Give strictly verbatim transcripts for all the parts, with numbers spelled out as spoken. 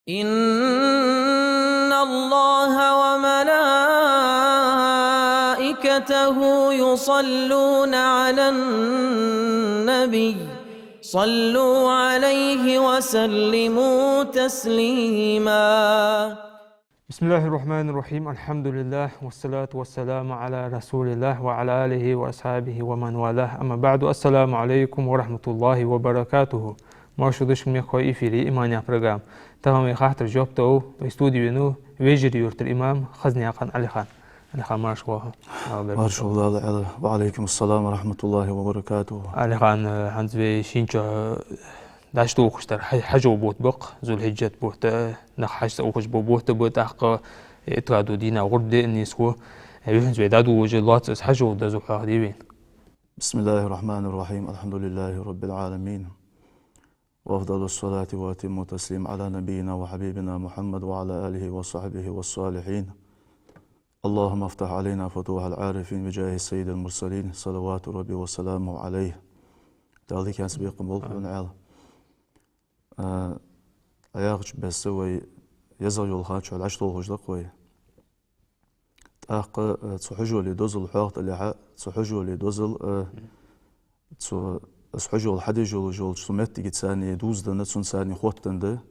إن الله وملائكته يصلون على النبي، صلوا عليه وسلموا تسليما. بسم الله الرحمن الرحيم. الحمد لله، والصلاة والسلام على رسول الله وعلى آله وأصحابه ومن والاه. أما بعد. السلام عليكم ورحمة الله وبركاته. Марша дошка, мехкахой, эфире «Иман» яха программа. Тахан вай хаттара жоп дала вай студе венав Вежарий-Юртара имам Хазнаькъан Ӏалихан. Ӏалихан, марша воагӀалва. Марша воагӀалва, Ӏалихан. Ва Ӏалайкум ассалам ва рахьматуллахӀи ва баракатухӀ. Ӏалихан, хӀанз вай шийна чу дӀатохаш дар хьа-, хьажол бутт ба-кх, Зулхьиджат бутт, нах хьажцӀа ухаш бола бутт ба, тӀаккха иттлагӀа дола дийнахьа гӀурба ди а нийсво. Юххьанца вай дӀадолалуш лоацца из хьажол дозал хьоахаде вайна. بسم الله الرحمن الرحيم. الحمد لله رب العالمين. وأفضل الصلاة وأتم التسليم على نبينا وحبيبنا محمد وعلى آله وصحبه والصالحين. اللهم افتح علينا فتوح العارفين بجاه سيد المرسلين، صلوات ربي وسلامه عليه. Дала диканца бекхам болба хьона, Ӏалихан. А, Ӏа яхача бесса вай езагӀа йола ха чухь дӀатохаш да-кх вай. ТӀаккха, а, цу хьажола дозал хьоахадалехьа, цу хьажола дозал, а, цу, из хьажол хьадеш йолаш йолча цу моттигаца дувзаденна, цунца хоттаденна да,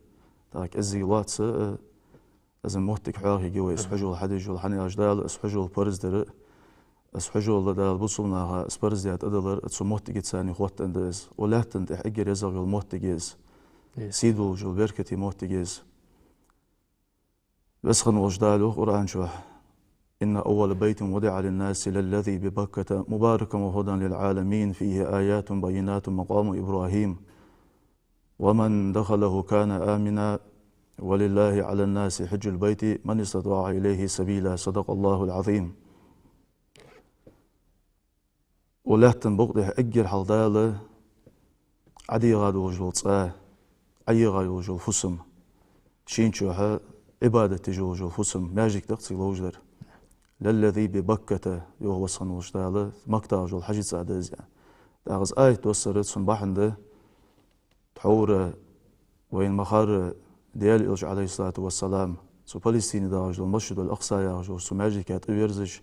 тӀаккха кӀезига лоацца, а, из моттиг хьоахаергья вай, из хьажол хьадеш йола, хӀана аьлча Дала из хьажол парз дир, из хьажол Дала бусалба наха из парз даь тӀадалар цу моттигаца хоттаденна да из. Укх лаьтта тӀа эггара езагӀа йола моттиг я из. Сий долаш йола беркате моттиг я из. Веза хинна волча Дала йоах Къуръан чу: إن أول بيت وضع للناس للذي ببكة مباركا وهدى للعالمين فيه آيات بينات مقام إبراهيم ومن دخله كان آمنا ولله على الناس حج البيت من استطاع إليه سبيلا. صدق الله العظيم. Укх лаьтта букъа тӀа эггара хьалха Дала ӀодийгӀа долаш дола цӀа, ӀоийгӀа йолаш йола фусам, шийна чухь Ӏибадат деш йолаш йола фусам, маьждиг да-кх цига ловш дар. للذي ببكة, йоах Веза хинна волча Дала, Макка тӀа йола хьажцӀа да из. ТӀаккха из аят доссар цун бахьан да, тхьовра вайна ма харра Даьла Элча, Ӏалайхи ссалату вассалам, цу Палестине дагӀаш дола Масжидул Акъса яхаш йолча цу маьждига тӀаверзаш,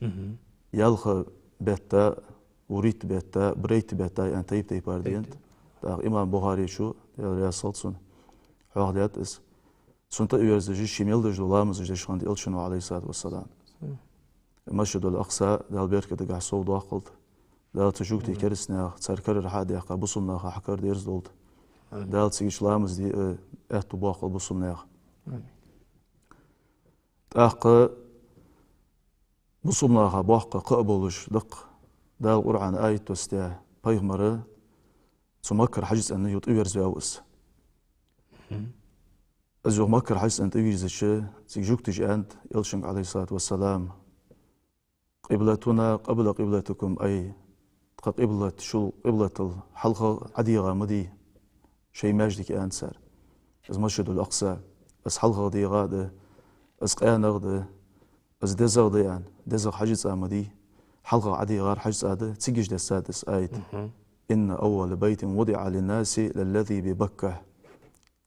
ялх бетта, вурийтта бетта, барайтта бетта аьнна тайп-тайпара да аьннад. ТӀаккха имам Бухарийс, Даьла раьза хилва цунна, хьоахадаьд из. Цунна тӀаверзаш, ший мел деш дола ламазаш деш хиннад Элчано, Ӏалайхи ссалату вассалам. Масжидул Акъса Дала беркатагахьа совдоаккхалда. Дала цу жугтий, керастанех, цар карара хьа а даьккха, бусалба наха хьакара дерзадолда. Дала цигача ламаз де, э, аьттув боаккхалда бусалба наьха. ТӀаккха бусалба наха боккха кхаъ болаш да-кх Дала Къуръан аят доссадаь, пайхамар цу Маккара хьажцӀенна юха тӀаверзаваьв из. Из юха Маккара хьажцӀенна тӀавийрзача, цига жугташа аьннад Элчанга, Ӏалайхи ссалату вассалам: قبلتنا قبل قبلتكم, ай, тха къиблат шул къиблатал хьалха ӀодийгӀа ма дий, шоай маьждиг, аьннад цар. Из Масжидул Акъса, из хьалхагӀа дийгӀа а да, из къаьнагӀа а да, из дезагӀа а да, аьнна, дезагӀа хьажцӀа ма дий, хьалхагӀа ӀодийгӀар хьажцӀа да, цигаш дессад из аят. إن أول بيت وضع للناس للذي ببكة.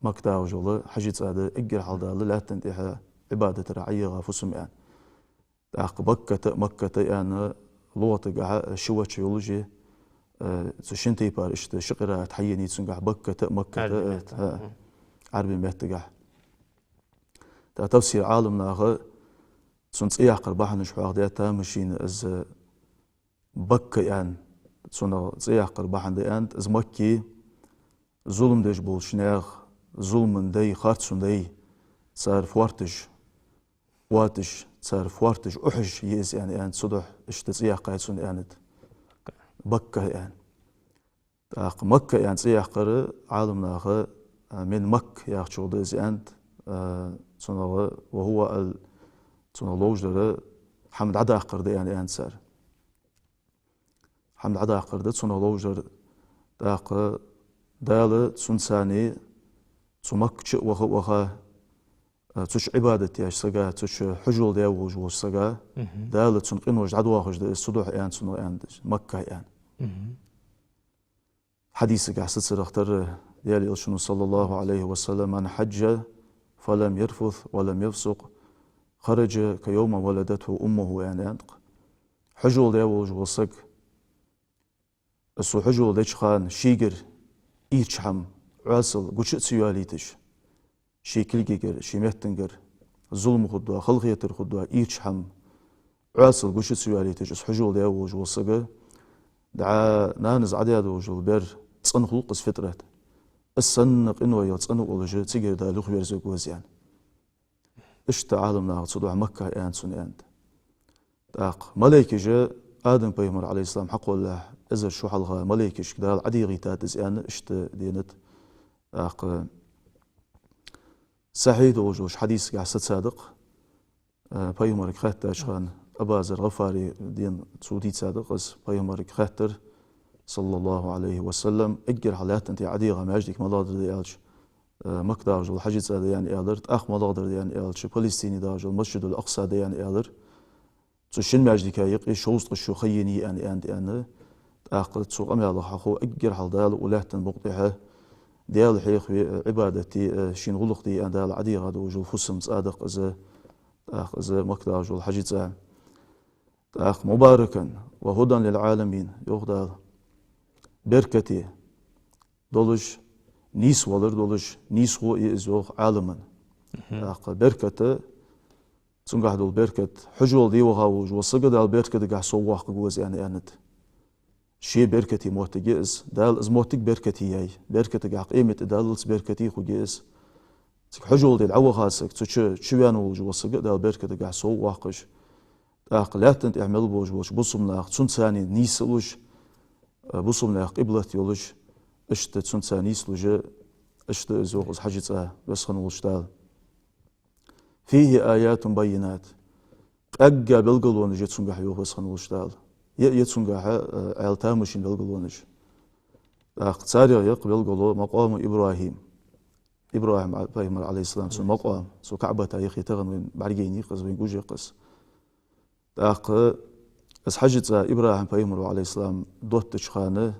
Макка тӀа йола хьажцӀа да эггара хьалха Дала лаьтта тӀа Ӏибадатара ӀойийгӀа фусам, аьнна. ТӀаккха Бакката а, Макката а аьнна, лугӀатагахьа ши ваьча йолаш я, э, цу шин тайпара иштта ши къираат хьаенай цунгахьа: Бакката а, Макката а, Ӏарбий меттагахьа. ТӀаккха тафсир Ӏаламнаха цун цӀи яккхара бахьанаш хьоахадаьд, тамашийна из Бакка аьнна, цунах цӀи яккхара бахьан да аьннад, из Макка зулам деш болча наьха, зулама дай, харцо дай, цар фоарташ, оаташ, цар фоарташ ухьаш я из аьнна, аьннад, цудухьа иштта цӀи яьккхай цунна, аьннад, Бакка аьнна. ТӀаккха Макка аьнна цӀи яккхар Ӏаламнаха, а, من مك яхачох да из аьннад, а, цунах, وهو ال-, цунах ловш дар хӀама дӀадаккхар да аьнна, аьннад цар. ХӀама дӀадаккхар да цунах ловш дар. ТӀаккха Дала цунца цу Макка чу а ваха а ваха, а, цу чу Ӏибадат деш сага, цу чу хьажол деш волаш волча сага, Дала цун къинош дӀадоахаш да из, цудухьа аьннад цунах, аьннад, Макка аьнна. Хьадисагахьа сацарах тарра, Даьла Элчано, صلى الله عليه وسلم: من حج فلم يرفث ولم يفسق خرج كيوم ولدته أمه», аьнна, аьннад-кх. Хьажол даь волаш вола саг, из цо хьажол деча хана шийгара ийрча хӀама, Ӏоасал гуча а ца йоалийташ, ший кулгагара, ший меттангара зулам хургдола, халахетар хургдола ийрча хӀама, Ӏоасал гуча а ца йоалийташ, из хьажол даь волаш вола саг, дӀа нанас Ӏодаь долаш дола бер цӀена хул-кх из, фитрат. Из санна къиноех цӀена а волаш, цигара Дала юхаверзаргва из, аьнна. Иштта Ӏаламнаха цудухьа Макка аьннад цунна, аьннад. ТӀаккха малайкаша Адам пайхамар, Ӏалайхи ссалам, хьакхоллалехь эзар шу хьалха малайкашка Дала ӀодийгӀийтад из, аьнна, иштта денад. ТӀаккха сахьихь долаш долча хьадисагахь сацад-кх, э, пайхамарга хаьттача хана, Абазар ГӀифари денна, цо дийцад-кх из, пайхамарга хаьттар, صلى الله عليه وسلم, эггара хьалха лаьттан тӀа ӀодийгӀа маьждиг малагӀдар да аьлча, э, Макка дахаш дола Хьажа цӀа да, аьнна, аьлар, тӀаккха малагӀдар да, аьнна, аьлча, Палестине дахаш дола Масджидуль-Акъса да, аьнна, аьлар. Цу шин маьждига юкъе шовзткъа шу ха енай, аьнна, аьннад, аьнна. ТӀаккха цу къамаьлах хьахов эггара хьалха Дала укх лаьттан букъа тӀа Даьла хьехаве, Ӏибадат де, шийна гӀулакх де аьнна Дала ӀодийгӀа долаш дола фусам, цӀа да-кх из, тӀаккха из Макка дахаш дола Хьажа цӀа. ТӀаккха مباركا وهدى للعالمين, йоах Дала. Беркате долаш, нийсвалар долаш, нийсхо я из, йоах, Ӏаламан. Мгм. ТӀаккха беркат, цунгахь дола беркат, хьажол де ваха волаш вола саг Дала беркатагахь соввоаккхаргва из, аьнна, аьннад. Ше беркате моттиг я из, Дала из моттиг беркате яьй, беркатагахь къематди даллалца беркате хургья из. Цига хьажол де дӀаваха саг, цу чу, чу ваьнна волаш вола саг Дала беркатагахь соввоаккхаш, тӀаккха лаьттан тӀа мел болаш болча бусалба наха цунца нийса луш, э, бусалба наьха къиблат йолаш, иштта цунца нийса луш, иштта из, йоах, из Хьажа цӀа, Веза хинна волча Дала. فيه آيات بينات. Къаьга белгалонаш я цунгахь, йоах Веза хинна волча Дала. Я, я цунгахь, э, Ӏаьла тамашийна белгалонаш. ТӀаккха царех я-кх белгало مقام إبراهيم. ИбрахӀим а-, пайхамар, Ӏалайхи ссалам, цун макъам, цу КаӀбата юхе тахан вайна бӀаргайайна я-кх из, вайна гуш я-кх из. ТӀаккха из Хьажа цӀа ИбрахӀим пайхамара, Ӏалайхи ссалам, доттача хана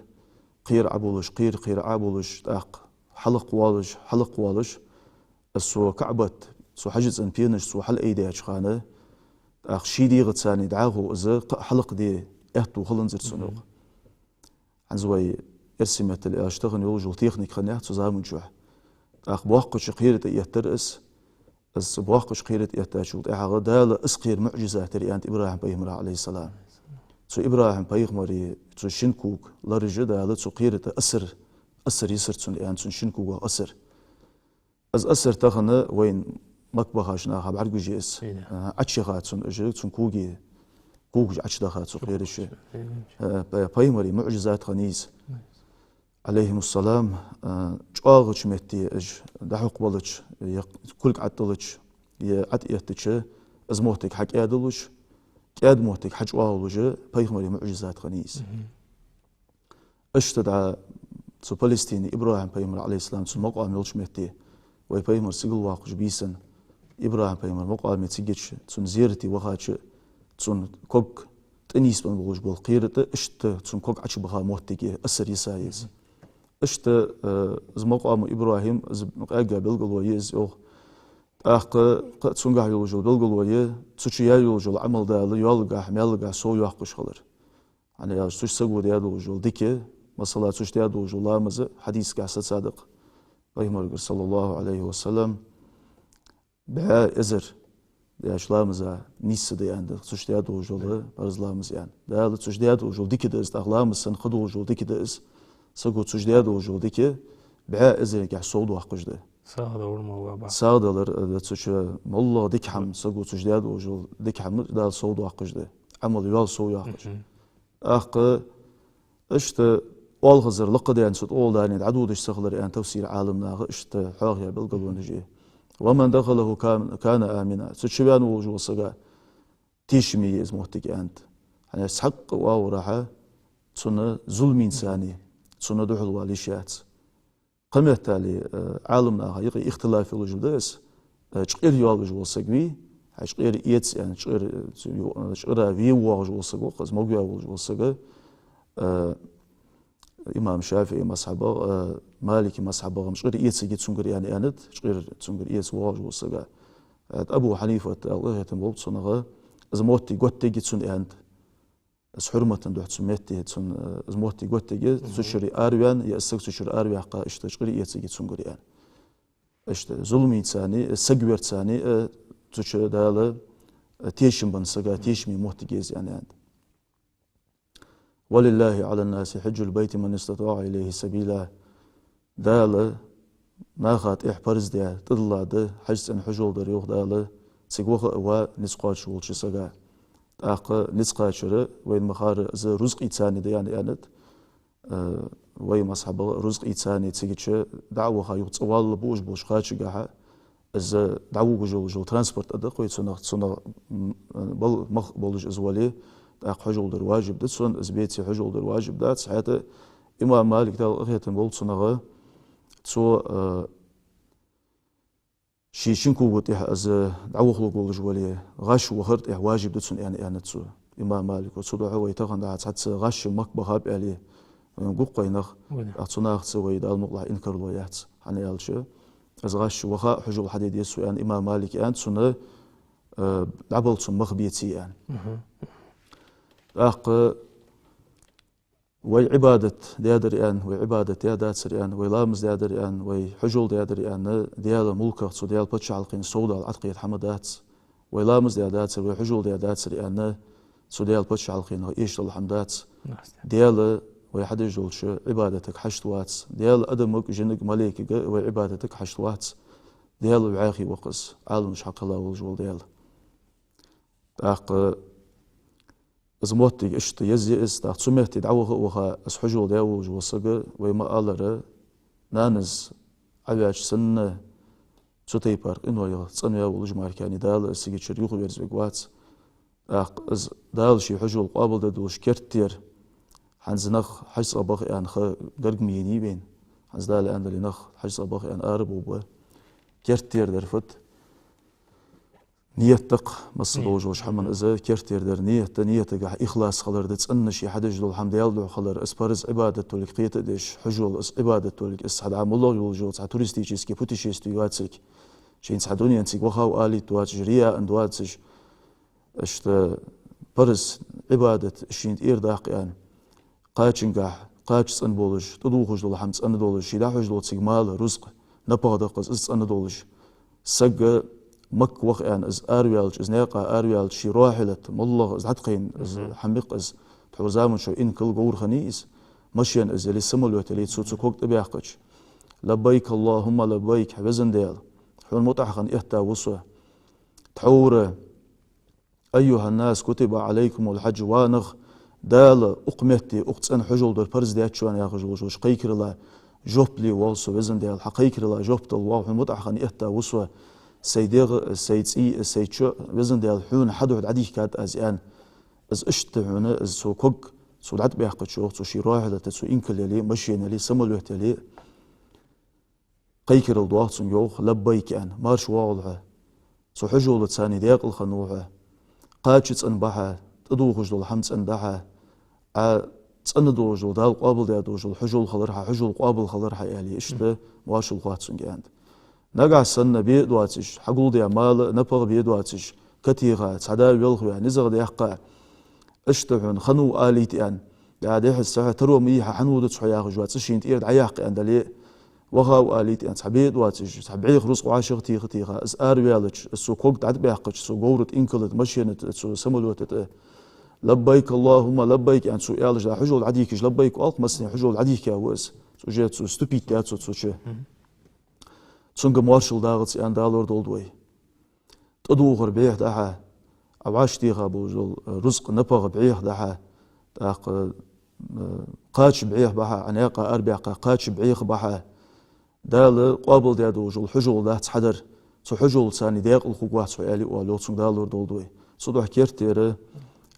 кхера Ӏобулаш, кхера, кхера Ӏобулаш, тӀаккха хьалакхвоалаш, хьалакхвоалаш, из цу КаӀбат, цу Хьажа цӀен пенаш цо хьалаайдаьча хана, тӀаккха ший дегӀаца дӀахо из кхы а хьалакхде аьттув хиланзар цунна, йоах. ХӀанз вай эрсий меттала аьлча, тахан йолаш йола техника хиннаяц цу заман чухь. ТӀаккха боккхача кхера тӀаэттар из. Из боккхача кхера тӀаэттачул тӀехьагӀа Дала из кхера муӀжизат яр, аьннад ИбрахӀим пайхамара, Ӏалайхи ссалам. Цу ИбрахӀим пайхамара цу шин кога лораша Дала цу кхера тӀа асар, асар йисар цунна, аьннад, цун шин когах асар. Из асар тахан вайна Макка бахача наха бӀаргагуш я из. Ина. А, Ӏочуяха цунна уж, цун коги, когаш Ӏочудаха цу кхераша. Ина. А, пай-, пайхамара муӀжизат хиннай из. Ина. Ӏалайхимуссалам, а, чӀоагӀача метте уж дӀахьокхабалча, е кулг ӀотӀадиллача, е ӀотӀаэттача, из моттиг хьакӀаьдалуш, кӀаьда моттиг хьачӀоагӀлуш, пайхамара муӀжизат хиннай из. Мгм. Иштта дӀа цу Палестине ИбрахӀим пайхамар, Ӏалайхи ссалам, цун макъам йолча метте, вай пайхамар сигалвоаккхаш бийсан, ИбрахӀим пайхамара макъаме цигача, цун зерате вахача, цун ког тӀанийсбенна болаш бола кхера тӀа, иштта цун ког Ӏочубаха моттиге асар йиса из. Иштта, э, из макъам ИбрахӀим, из къаьга белгало я из, йоах. ТӀаккха кхы а цунгахь йолаш йола белгало я, цу чу яь йолаш йола Ӏамал Дала йоаллагахь, маьллагахь совйоаккхаш хилар. ХӀана аьлча цу чу саго даь долаш дола дика, масала, цу чу даь долаш дола ламаз, хьадисагахь сацад-кх пайхамарагара, صلى الله عليه وسلم, бӀаь эзар даьча ламаза нийсса да, аьннад, цу чу даь долаш дола парз ламаз, аьнна. Дала цу чу даь долаш дола дика да из, тӀаккха ламаз санна кхы долаш дола дика да из. Саго цу чу даь долаш дола дика бӀаь эзаргахь совдоаккхаш да. СагӀа далар ма ва ба. СагӀа далар, э, да цу чу, моллагӀа дика хӀама, саго цу чу даь долаш дола дика хӀама Дала совдоаккхаш да. Ӏамал йоал совйоаккхаш. Мгм. ТӀаккха иштта оалхазар лакхадаьнна, цу тӀагӀолла даьнна дӀадодаш ца хилар, аьнна, тафсира Ӏаламнаха иштта хьоахаяь белгалонаш я. ومن دخله كان، كان آمنا. Цу чу ваьнна волаш вола саг тешаме я из моттиг, аьннад. ХӀана аьлча цхьаккха оагӀорахьа цунна зуламаца, цунна духьалвала йиш яц. Кхыметтел, э, Ӏаламнаха юкъе ихтилаф йолаш да из, э, чкъир йоаллаш вола саг вий, хьай чкъир эца, аьнна, чкъир, э, цу ю-, э, чкъира ве воагӀаш вола саг ва-кх из, могве волаш вола саг, э, имам ШафиӀий мазхӀабагӀа, э, Маликий мазхӀабагӀа-м чкъир эцаргья цунгара аьнна, аьннад, чкъир цунгара эца воагӀаш вола сага. Э, Абу Хьанифат, Дала къахетам болба цунах, из моттиг готтаргья цунна аьннад. Из хьурмата духьа цу метте цунна, э, из моттиг готтаргья, цу чура араваьнна, е из саг цу чура араваьккха, иштта чкъир эцаргья цунгара аьнна. Иштта зуламийцани, саг верцани, э, цу чу Дала, э, тешам бенна сага тешаме моттиг я из аьнна, аьннад. «ولله على الناس حج البيت من استطاع إليه سبيلا». Дала наха тӀехьа парз даь, тӀадилла да хьажцӀен хьажол дар, йоах Дала, цига ваха а ва низ кхоачаш волча сага. ТӀаккха низ кхачар вайна ма харра из рузкъийцани да аьнна, аьннад. Э, вай мазхӀабагӀа рузкъийцани цига чу дӀа а ваха юха цӀавала буаш болча кхачаргахьа, из дӀавугаш йола транспорт а да-кх вай цунах, цунах, м, бал-, мах болаш из вале, тӀаккха хьажол дар важиб да цунна, из беце хьажол дар важиб дац. ХӀаьта имам Малик, Дала къахетам болба цунах, цо, э, ший шин кога тӀехьа из дӀавахалургволаш вале, гӀаш вахар тӀехьа важиб да цунна аьнна, аьннад цо, имам Малика. Цудухьа вай тахан дӀа цхьацца гӀаш Макка бахаб аьле, вайна гу-кх вайнах, тӀаккха цу нахаца вай Дала мукъалахь инкарло яц. ХӀана аьлча, из гӀаш ваха а хьажол хьаде деза цо аьнна, имам Малика аьннад цунна, э, дӀабала цунна мах беце аьнна. ТӀаккха вай Ӏибадат даьдар аьнна, вай Ӏибадат даь дацар аьнна, вай ламаз даьдар аьнна, вай хьажол даьдар аьнна, Даьла мулках, цу Даьла паччахьалкхенах совдала Ӏаткъета хӀама дац. Вай ламаз даь дацар, вай хьажол даь дацар аьнна, цу Даьла паччахьалкхенах эшадала хӀама дац. Даьла вай хьадеш долча Ӏибадатага хьашт вац. Даьла адамага, жинага, малейкага вай Ӏибадатага хьашт вац. Даьла вӀаьхий ва-кх из, Ӏаламаш хьакхелла волаш вола Даьла. ТӀаккха из моттиг иштта еза я из, тӀаккха цу метте дӀаваха а ваха, из хьажол даь волаш вола саг, вай ма аллара, нанас Ӏаваьча санна, цу тайпара къинойх цӀенваь волаш мара кхы Дала из цига чура юхаверзавергвац. ТӀаккха из Дала ший хьажол къоабалдергдолаш керттера, хӀанз нах хьажцӀа баха аьнна ха гарга ма енай вайна, хӀанз Дала аьннадале нах хьажцӀа баха аьнна арабовргба. Керттера дар фуд? Нийят да-кх массадолча хӀаман из керттера дар. Нийят да, нийятагахьа ихлас хилар да, цӀена ший хьадеш дола хӀама Даьла духьа хилар, из парз Ӏибадат долга кхета а деш, хьажол из Ӏибадат долга, из цхьа дӀа моллагӀа йолаш йола цхьа туристически путешествие йоацилга, шийна цхьа дунен цига вахав алийта доацаш, рияъан доацаш, иштта парз Ӏибадат шийна тӀера даккха аьнна, кхачангахьа кхача цӀена болаш, тӀадувхаш дола хӀама цӀена долаш, ший дӀахьош дола цига мала, рузкъа, напагӀа да-кх из, из цӀена долаш. Саг Макка ваха аьнна из араваьлча, из наькъа араваьлча, ший рохьилат, моллагӀа из дӀатӀакхайна, из хӀама я-кх из, тхьовра заман чухь инкал, говр хиннай из, машен из яле, самолёт яле, цо цу кога тӀабаьккхача: «لبيك اللهم لبيك, хьа везан Даьла, хьона мутӀахьа хинна этта ва со». Тхьовра: «أيها الناس كتب عليكم الحج», ва нах, Дала укх метте укх цӀена хьажол дар парз даьд шоана яхаш долаш, кхайкарала жоп ле воагӀа со, везан Даьла, хьа кхайкарала жоп дала воагӀа, хьона мутӀахьа хинна этта ва со, сай дегӀ, сай цӀий, сай чо, везан Даьла, хьона хьа духьа дӀадийхкад аз аьнна. Из иштта хьона, из цо ког, цо дӀатӀабаьккхача, йоах цо, ший рохьилата, цо инкал яле, машен яле, самолёт яле, кхайкарал доагӀа цунга, йоах, «لبيك» аьнна, марша воагӀалва хьо. Цу хьажолаца цхьана даькъала хиннав хьо. Кхача цӀена ба хьа, тӀадувхаш дола хӀама цӀена да хьа, Ӏа цӀена долаш дола, Дала къоабалдаь долаш дола хьажол хилар хьа, хьажол къоабал хилар хьа, аьле, иштта моаршал хоатт цунга аьннад. Нагахьа санна бе а доацаш, хьагулдаь мала а, напагӀа бе а доацаш, ка теха, цхьа да велхаваь, низагӀа даьккха, иштта хьона хиннав алийта аьнна, да дехьа сахьа таро ма йий хьа, хьанна ву дац хьо яхаш, ва цӀи шийна тӀера дӀаяккха аьнна дале, вахав алийта аьнна, цхьа бе а доацаш, цхьа бӀеха рузкъа вӀашагӀтеха-теха, из араваьлча, из цо кога дӀатӀабаьккхача, цо говра тӀа, инкала тӀа, машена тӀа, цо самолёта тӀа: «لبيك اللهم لبيك», аьнна, цо аьлча, да хьажол дӀадийхкача, «لبيك» оал-кх массане, хьажол дӀадийхкяь ва из. Уже цо вступить даьд цо цу чу. Цунга моаршал дагӀац аьнна, Дала лорадолда вай. ТӀадувхар бӀеха да хьа, Ӏа вӀашагӀтеха болаш дола рузкъа, напагӀа бӀеха да хьа, тӀаккха, э, кхача бӀеха ба хьа, Ӏа наькъа арабаьккха кхача бӀеха ба хьа. Дала къоабалдаь долаш дола хьажол дац хьадар, цу хьажолаца цхьана даькъала хургвац хьо, аьле, оал, йоах, цунга Дала лорадолда вай. Цудухьа керттера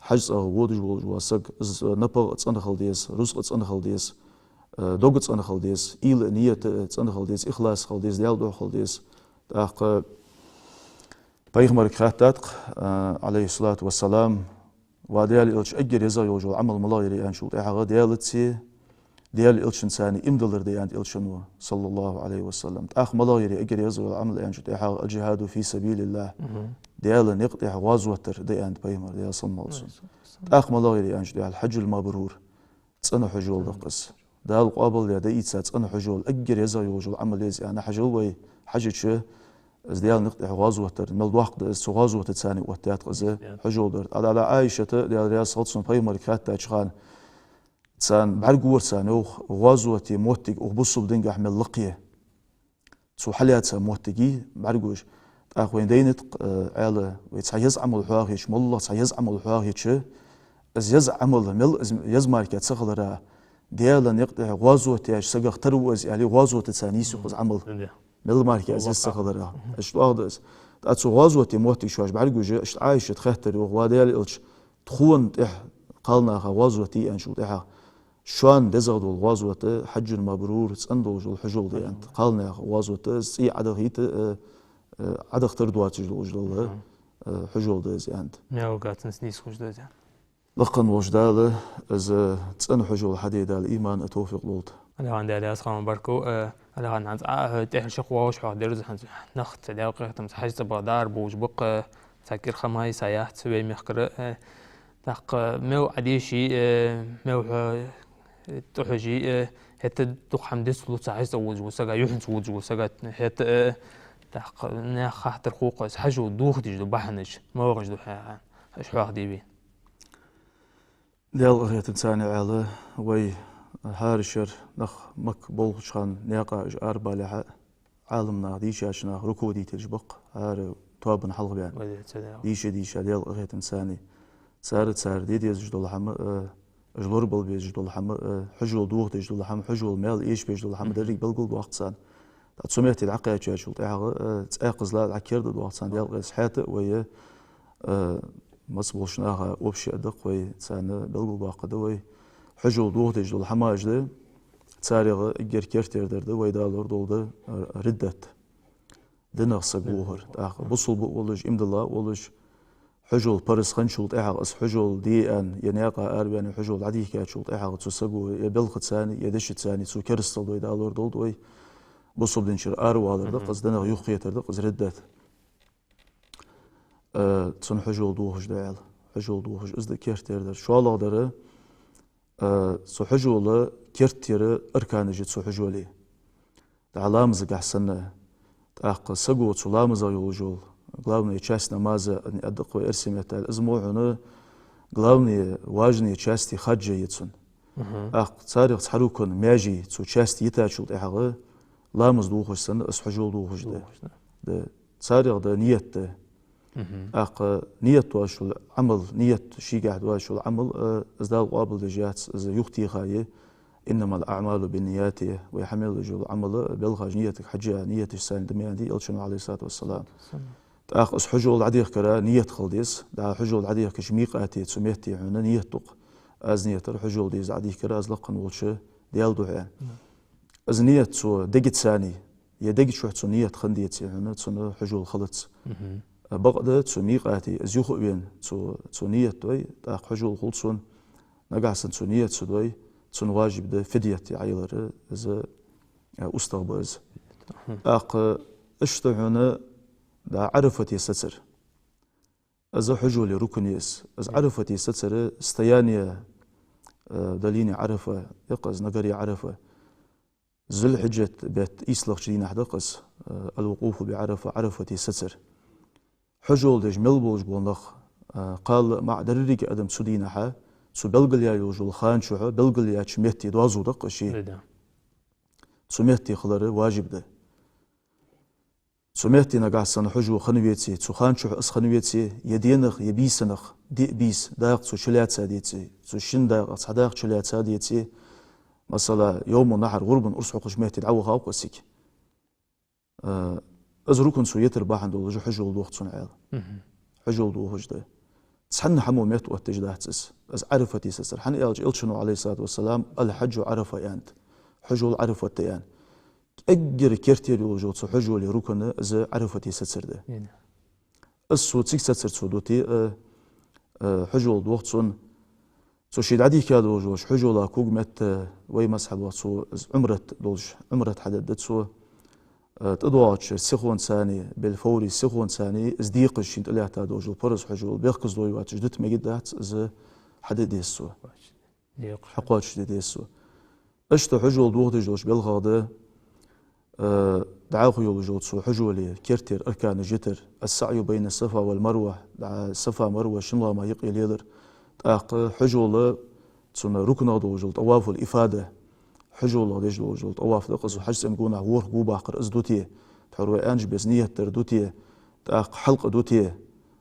хьажцӀагӀа водаш волаш вола саг, из напагӀа цӀена хила деза, рузкъа цӀена хила деза, э, дог цӀена хила деза, уйла а, нийят а цӀена хила деза, ихлас хила деза, Даьла духьа хила деза. ТӀаккха Пайхамарга хаьттад-кх, а, Ӏалайхи ссалату вассалам, ва Даьла элча, эггара езагӀа йолаш йола Ӏамал малагӀа я аьнначул тӀехьагӀа, Даьлацеи Даьла Элчанца иман диллар да аьннад Элчано, саллаллахӀу Ӏалайхи ва саллам. ТӀаккха малагӀа я ер эггара езагӀа йола Ӏамал аьнначул тӀехьагӀа, аль-джихӀаду фи сабилиллахӀ. Мгм. Даьла никъ тӀехьа гӀазот дар да аьннад пайхамара, Даьла салам хилда цунна. ТӀаккха малагӀа я аьнначул тӀехьагӀа, аль-хьаджуль мабрур, цӀена хьажол да-кх из. Дала къоабал даь, дӀаийца цӀена хьажол, эггара езагӀа йолаш йола Ӏамал я из аьнна, хьажал вай, хьажача, из Даьла никъ тӀехьа гӀазот дар, мел доккха да из, цу гӀазотаца оттадаьд-кх из хьажол дар. ТӀаккха Ӏайшата, Даьла раьза хилда цунна, пайхамарга хаьттача хана, царна бӀаргагора царна, йоах, гӀазота моттиг укх бусалба динагахьа мел лакха я. Цо хьалаьца моттиг я бӀаргагуш. ТӀаккха вайна дайнад-кх, э, Ӏаьла, вай цхьа еза Ӏамал хьоахайича, моллагӀа цхьа еза Ӏамал хьоахайича, из еза Ӏамал мел из еза мара ца хилара, Даьла никъ тӀехьа гӀазот деча сагах тара ва из, аьле, гӀазотаца нийсъю-кх из Ӏамал. Мел мара из еза ца хилара. Иштта оаха да из. ТӀаккха цу гӀазота моттиге шоаш бӀаргагуш, иштта Ӏайшата хаьттар, йоах, ва Даьла Элча, тхона тӀехьа кхалнаха гӀазот де аьнначул тӀехьагӀа, шоана дезагӀа дола гӀазот хьаджун мабрур, цӀена долаш дола хьажол да аьннад. Кхалнаьха гӀазот, из цӀий Ӏодахийта, э, э, Ӏодахийтар доацаш долаш дола, э, хьажол да из аьннад. Мел гацанца нийсхуш да из. Лакха волча Дала из цӀена хьажол хьаде Дала иман а, товфикъ лолда. Алихан, Даьла раьза хилва, баркал, э, Алихан, хӀанз а, э, тӀехьа шакъ вагӀаш хьоахадир из, хӀанз нах цу Даьла къахетамца хьажцӀа баха даар болаш ба-кх, э, цхьа кӀира хӀама а яц вай мехкара, э, тӀаккха мел Ӏодийшача, э, мел хьо, э, тӀахьожача, э, хӀаьта дукха хӀама дицлуц хьажцӀа водаш волча сага, юххьанца водаш волча сага, хӀаьта, э, тӀаккха наьха хаттар хул-кх из, хьажол дохадеш дола бахьанаш малагӀаш да хьа-, хьа-, хьоахаде вай. Даьла къахетамца Ӏаьла, вай хӀара шера нах Макка болхача хана наькъа уж арабалалехьа, Ӏаламнаха, дийшача наха руководителаш ба-кх, хӀара тоабан хьалха баьнна. Вай дийша, Даьла. Дийша, дийша, Даьла къахетамца. Цар, цар де дезаш дола хӀама, э, уж лорабала безаш дола хӀама, э, хьажол дохадеш дола хӀама, хьажола маьл эшабеш дола хӀама деррига белгалдоаккх царна. ТӀаккха цу метте дӀакхаьчачул тӀехьагӀа, э, цӀаккха из ла дӀакерда доаккх царна, Даьла къахетамца, хӀаьта а вай, э, маца болча наха общий а да-кх вай, царна белгалдоаккхаргда вай. Хьажол дохадеш дола хӀамаш да, царех эггара керттера дар да, вай далор дола да, э, риддат. Динах саг вохар. ТӀаккха бусалба волаш, иман дилла волаш, хьажол параз хинначул тӀехьагӀа, из хьажол де аьнна, е наькъа араваьнна, хьажол дӀадийхкачул тӀехьагӀа цу саго е белхаца, е дешаца цу керастал дой далор дола да вай. Бусалба динчура аравалар да-кх из, динах юхакхетар да-кх из риддат. Э, цунна хьажол дохаш да Ӏаьла. Хьажол дохаш, из да керттера дар. ШоллагӀдар, э, цу хьажола керттера арканаш я цу хьажола. ДӀа ламазагахьа санна, тӀаккха саго цу ламазах йолаш йола, главная часть намаза, ан-, адакъ вай эрсий меттала, из мо хьона главная, важная часть хадж я цун. Мгм. ТӀаккха царех цхьа рукн, маьже, цу часть йитачул тӀехьагӀа, ламаз дохаш санна, из хьажол дохаш да. Дохаш да. Да. Царех да ният да. Мгм. ТӀаккха ният доацаш дола Ӏамал, ният шийгахьа доацаш дола Ӏамал, э, из Дала къоабалдеш яц, из юхатеха я, «إنما الأعمال بالنيات», вай хьа мел йолаш йола Ӏамал, белхаш ниятага хьежжа, нияташца да ма аьннадий Элчано, Ӏалайхи ссалату вассалам. ТӀаккха из хьажол дӀадехкар ният хила деза, дӀа хьажол дӀадехкача микъате, цу метте хьона ният ду-кх. Аз ниятар хьажол деза дӀадехкар, аз лакха волча Даьла духьа аьнна. Мгм. Из ният цу дегаца, е дега чухь цу ният хинна деце хьона, цунна хьажол хилац. Мгм. Бакъда цу микъате из юха а вена, цу, цу ният дой, тӀаккха хьажол хул цунна, нагахьа санна цу ният ца дой, цунна важиб да фидият Ӏоеллар, из, э, устагӀа ба из. Мгм. ТӀаккха иштта хьона, дӀа Ӏарафате сацар. Из хьажола рукн я из. Из Ӏарафате сацар, стояние, э, в долине Ӏарафа, я-кх из, на горе Ӏарафа. Зуль-хьиджат бетта ийслагӀча дийнахьа да-кх из, э, الوقوف بعرفة, Ӏарафате сацар. Хьажол деш мел болаш бола нах, э, кхалла а, маӀа а, деррига адам цу дийнахьа, цу белгалъяь йолаш йолча хана чухь, белгалъяьча метте доазув да-кх ший. Да, да. Цу метте хилар важиб да. Цу метте нагахьа санна хьажол хинна веце, цу хана чухь из хинна веце, е денах, е бийсанах, диъ бийса дакъа цо чулаьца деце, цу шин дакъах цхьа дакъа чулаьца деце, масала, йовму-ннахьр, гӀурбан урс хьокхача метте дӀавахав-кх из цига. Э, из рукн цо йитар бахьан долаш хьажол дох цунна Ӏаьла. Мгм. Хьажол дохаш да. Цхьанна хӀамо меттаоттадеш дац из. Из Ӏарафате сацар. ХӀана аьлча Элчано, Ӏалайхи ссалату вассалам, «الحج عرفة» аьннад. Хьажол Ӏарафат да аьнна. Эггара керттера йолаш йола цу хьажола рукн из Ӏарафате сацар да. Из цо цига сацар цо дите, э, э, хьажол дох цунна, Цо ше дӀадийхка долаш долча хьажола когаметта вай мазхӀабах цо из Ӏумрат долаш, Ӏумрат хьадергда цо, э, тӀадоагӀача сихонцани, بالفور сихонцани, из декхаш шийна тӀалаьтта долаш дола параз хьажол бехказло йоацаш дита мегаргдац, из хьаде деза цо. Декхаш. Хьакхоачашде деза цо. Иштта хьажол дохадеш долча белхах да, э, дӀахо йолаш йола цу хьажола кертера арканаш йитар: السعي بين الصفا والمروة, дӀа Сафа, Марва шин лоама юкъе лелар. ТӀаккха хьажола цун рукнах долаш дола тӀавафул ифада, хьажола деш долаш дола тӀаваф да-кх из, хьажцӀен гонахьа ворхӀ го баккхар из да те, тхьовра вай аьннача беса ният дар да те, тӀаккха хьалкъа да те,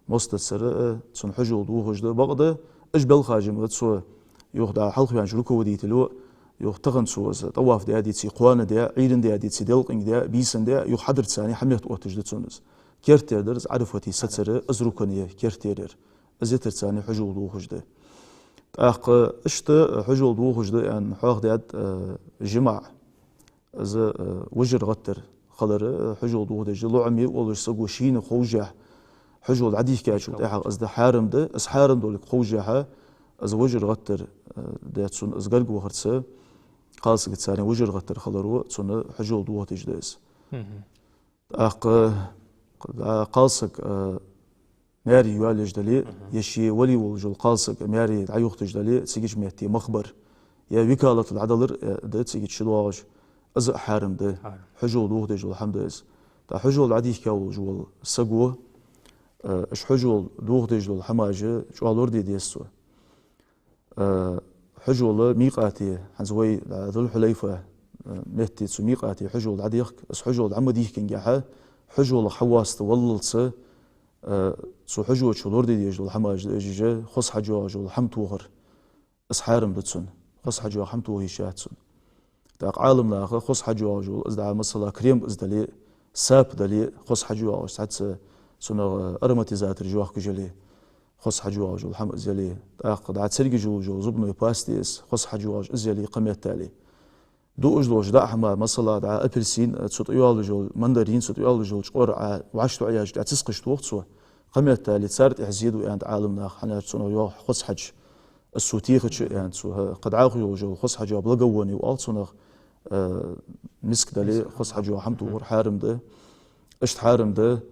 моастагӀчоа, э, цун хьажол дохаш да. Бакъда, уж белхаш ма да цо, юха дӀа хьалхаваьннача руководитело, юха тахан цо из тӀаваф даь деце, кхоана даь, Ӏуйрийна даь деце, делкъинга даь, бийсанна даь, юха хьадарцани хьаметта отташ да цун из. Кертера дар из Ӏарафате сацар, из рукн я кертера яр. Из йитарцани хьажол дохаш да. ТӀаккха иштта хьажол дохаш да аьнна хьоахадаьд, э, жимаӀ, из, э, вижар гӀаттар хилар, э, хьажол дохадеш да. ЛоӀаме волаш саго шийна ховшшехь хьажол дӀадийхкачул тӀехьагӀа из да хьарам да, из хьарам долга ховшшехь, из вижар гӀаттар, э, да цун, из гарга вахарца, кхалсагацани вижар гӀаттар хиларо цунна хьажол дохадеш да из. Мгм. ТӀаккха, а, кхалсаг, а, маьре йоалаеш дале, мгм, е ше вали волаш вола кхалсаг маьре дӀайохийташ дале, цигача метте мах бар, е викалат дӀадалар, э, да цигача ше доагӀаш, из а хьарам да. Хьарам. Хьажол дохадеш дола хӀама да из. ТӀаккха хьажол дӀадийхка волаш вола саго, э, уж хьажол дохадеш дола хӀамаш чӀоагӀа лораде деза цо. Э, хьажола микъате, хӀанз вай, э, Зуль-Хьулайфа, э, метте цу микъате хьажол дӀадехк, из хьажол дӀа ма дийхкингехьа, хьажолах хьавоасталца, э, цу хьажочо лораде дезаш дола хӀамаш да уж, хоза хьаж йоагӀаш йола хӀама тохар. Из хьарам да цунна. Хоза хьаж йоагӀа хӀама тоха йиш яц цунна. ТӀаккха Ӏаламнаха хоза хьаж йоагӀаш йола, из дӀа, масала, крем из дале, сапа дале, хоза хьаж йоагӀаш, цхьацца цунах, э, ароматизатор йоахкаш яле, хоза хьаж йоагӀаш йола хӀама из яле, тӀаккха дӀа цергаш йолаш йола зубной паста я из, хоза хьаж йоагӀаш из яле, кхыметтел. Дуаш долаш даа хӀама, масала, дӀа апельсин, э, цу тӀа йоалаш йола мандарин, цу тӀа йоалаш йола чкъор, а, вӀашта Ӏояьжча, цискаш тох цо. Кхыметтел цар тӀехьа зе ду аьннад Ӏаламнаха, хӀана аьлча цунах йоагӀа хоза хьаж. Из цо техача, аьннад цо, хӀа, кхы дӀахо йолаш йола хоза хьаж йоагӀа, благовони оал цунах, э, миск дале, миск, хоза хьаж йоагӀа хӀама тохар хьарам да. Иштта хьарам да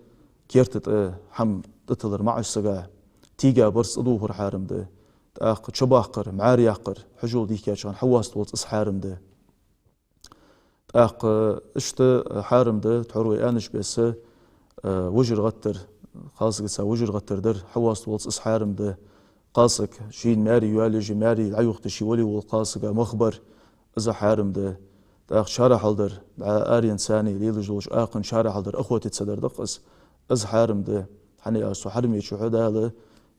керта тӀа хӀама тӀаталар маӀача сага, тийга барзкъа дохар хьарам да. ТӀаккха чубаккхар, мӀара яккхар, хьажол дийхкача хана хьавоасталца, из хьарам да. ТӀаккха иштта хьарам да, тхьовра вай аьннача беса, э, вижар гӀаттар, кхалсагаца вижар гӀаттар дар хьавоасталца, из хьарам да. Кхалсаг шийна маьре йоалаеш, маьре дӀайохийташ ше вали вола кхалсага мах бар, из а хьарам да. ТӀаккха шарахьал дар, дӀа аренцани лелаш долча акханна шарахьал дар, охота ца дар да-кх из, из хьарам да. ХӀана аьлча цу хьарме чухь Дала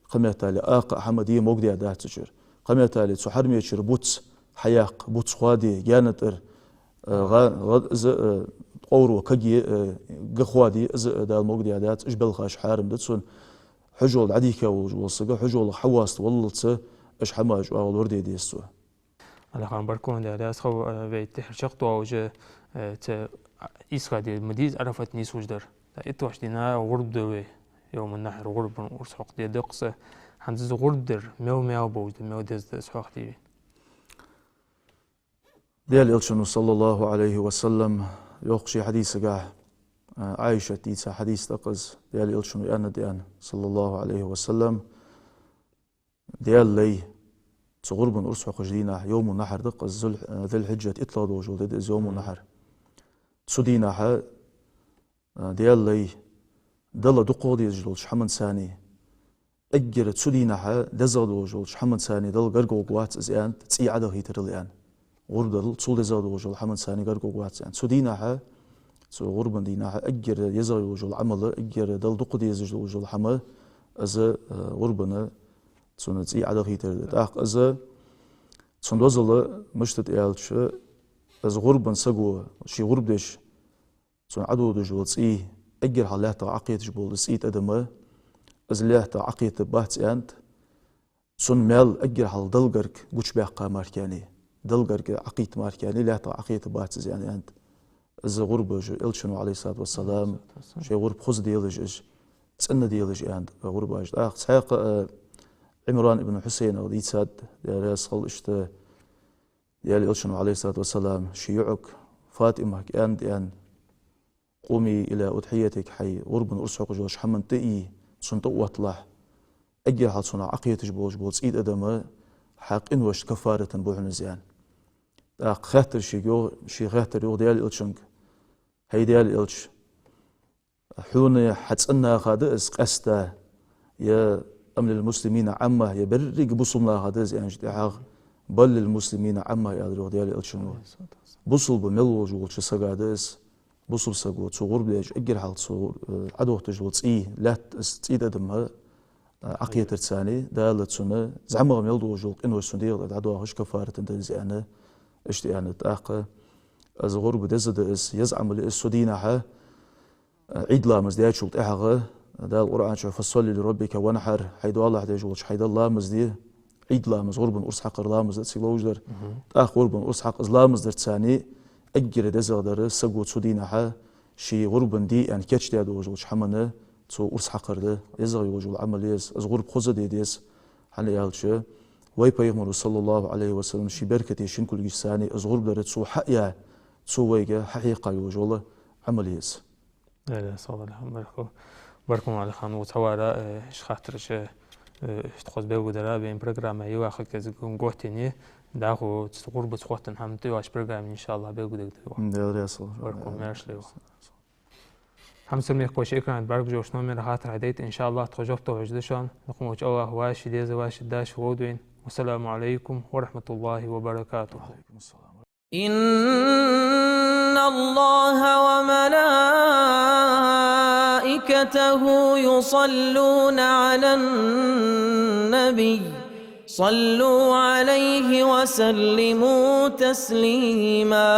кхыметтел акха а хӀама де могадаь дац цу чура. Кхыметтел цу хьарме чура буц хьаяккха, буц хоаде, гаьна тӀара, э, гӀа-, гӀа-, из, э, ткъовро каге, э, га хоаде, из, э, Дала могадаь дац, уж белхаш хьарам да цунна. Хьажол дӀадийхка волаш вола саг, хьажолах хьавоасталца, уж хӀамаш чӀоагӀа лораде деза цо. Аллахӏа баркал даьд, аз хов, э, вай тӀехьа чакхдоалаш, э, цу, а, исхаде ма деза Ӏарафат нийслуш дар. ТӀаккха иттлагӀча дийнахьа гӀурба да вай, йовмун-нахьр, гӀурбан урс хьокхаде даккха. ХӀанз из гӀурба дар мел маьл болаш да, мел деза да из хьоахаде вайна? Даьла Элчано, саллаллахӀу Ӏалайхи ва саллам, йоккха ший хьадисагахь, э, Ӏайшата дийца хьадис да-кх из, Даьла Элчано аьннад аьнна, саллаллахӀу Ӏалайхи ва саллам, Даьла лай, цу гӀурбан урс хьокхача дийнахьа, йовмун-нахьр да-кх из, Зуль-, э, Зуль-Хьиджат иттлагӀа долаш дола ди да из, йовмун-нахьр. Цу дийнахьа, э, Даьла лай, Далла дукхагӀа дезаш долча хӀаманцани, эггара цу дийнахьа дезагӀа долаш долча хӀаманцани Далла гарга гӀоргвац из, аьннад, цӀий Ӏодахийтарал, аьнна. ГӀурба дарал цул дезагӀа долаш дола хӀаманцани гарга гӀоргвац, аьнна. Цу дийнахьа, цу гӀурбан дийнахьа эггара езагӀа йолаш йола Ӏамал, эггара Далла дукха дезаш долаш дола хӀама, из, э, гӀурбана цунна цӀий Ӏодахийтар да. ТӀаккха из, цун дозал мишта да аьлча, из гӀурбан саго, ший гӀурба деш, цунна Ӏододаш дола цӀий, эггара хьалха лаьттах Ӏокхеташ бола из цӀий тӀадам, из лаьттах Ӏокхетаргбац, аьннад, цун маьл эггара хьалха Далла гарга гучабаьккха мара кхы, Далла гарга Ӏокхийтта мара кхы лаьттах Ӏокхетаргбац из, аьнна, аьннад. Из гӀурбаш, Элчано, Ӏалайхи ссалату вассалам, шоай гӀурба хоза делаш, из цӀена делаш, аьннад, гӀурбаш. ТӀаккха цхьаькха, э, Ӏимран ибн Хьусайнах дийцад, Даьла раьза хилва, иштта Даьла Элчано, Ӏалайхи ссалату вассалам, ший йоӀага ФатӀимага аьннад, аьнна: «قومي إلى أضحيتك», хьай гӀурбан урс хьокхаш йолча хӀаман тӀа ийя, цунна тӀаотталахь. Эггара хьалха цунах Ӏокхеташ болаш бола цӀий тӀадам хьа къиношта каффарата ба хьона из, аьнна. ТӀаккха хаьттар шийга, йоах, ший хаьттар йоах Даьла Элчанга: «ХӀай Даьла Элча, хьона хьа цӀен наха да из къаьстта, е أم للمسلمين عامة, е беррига бусалба наха да из?» аьнначул тӀехьагӀа: «بل للمسلمين عامة», аьлар йоах Даьла Элчано. Бусалба мел волаш волча сага да из. Бусалба саго цо гӀурба деча, эггара хьалха цо, э, Ӏодохийташ дола цӀий, лаьтта из цӀий тӀадам, э, Ӏокхетарца, Дала цунна зӀамагӀа мел долаш дола къинош цун дегӀа тӀа дӀадоахаш каффарата да из, аьнна, иштта аьннад. ТӀаккха из гӀурба деза да из, еза Ӏамал я из цу дийнахьа, Ӏийд ламаз даьчул тӀехьагӀа, Дала Къуръан чу: «فصل لربك وانحر», хьай доалахьа дезаш волча хьай Далла ламаз де, Ӏийд ламаз, гӀурбан урс хьакхара ламаз да цига ловш дар. Мгм. ТӀаккха гӀурбан урс хьакха из ламаз дарца, эггара дезагӀа дар саго цу дийнахьа ший гӀурбан де аьнна кийчдаь долаш долча хӀамана цо урс хьакхар да, езагӀа йолаш йола Ӏамал я из, из гӀурба хоза де деза. ХӀана аьлча, вай Пайхамара, صلى الله عليه وسلم, ший беркате шин кулгашца из гӀурба дар цо хьаяь, цо вайга хьахьекха йолаш йола Ӏамал я из. Даьла раьза хилва, баркал. Баркал, Ӏалихан, ву цхьавар, э, иштта хаттараш, э, иштта хоза белгалдир, вай программа йоах хӀанз гуттар а, дӀахо цу гӀурбаца хоттаденна хӀама тӀайоагӀача программе, иншааллахӀ, белгалдергда вай. Даьла раьза хилва. Баркал, маьрша ва. Хьамсара мехкахой, экрана тӀа бӀаргагуш йолча номера хаттар хьадайта, иншааллахӀ, тхо жоп тохаш да шоана. Дукха ма вац, АллахӀ вай, ши деза вай, ши деза вай вода вайна. والسلام عليكم ورحمة الله وبركاته. وعليكم السلام. إن الله وملائكته يصلون على النبي، صلوا عليه وسلموا تسليما.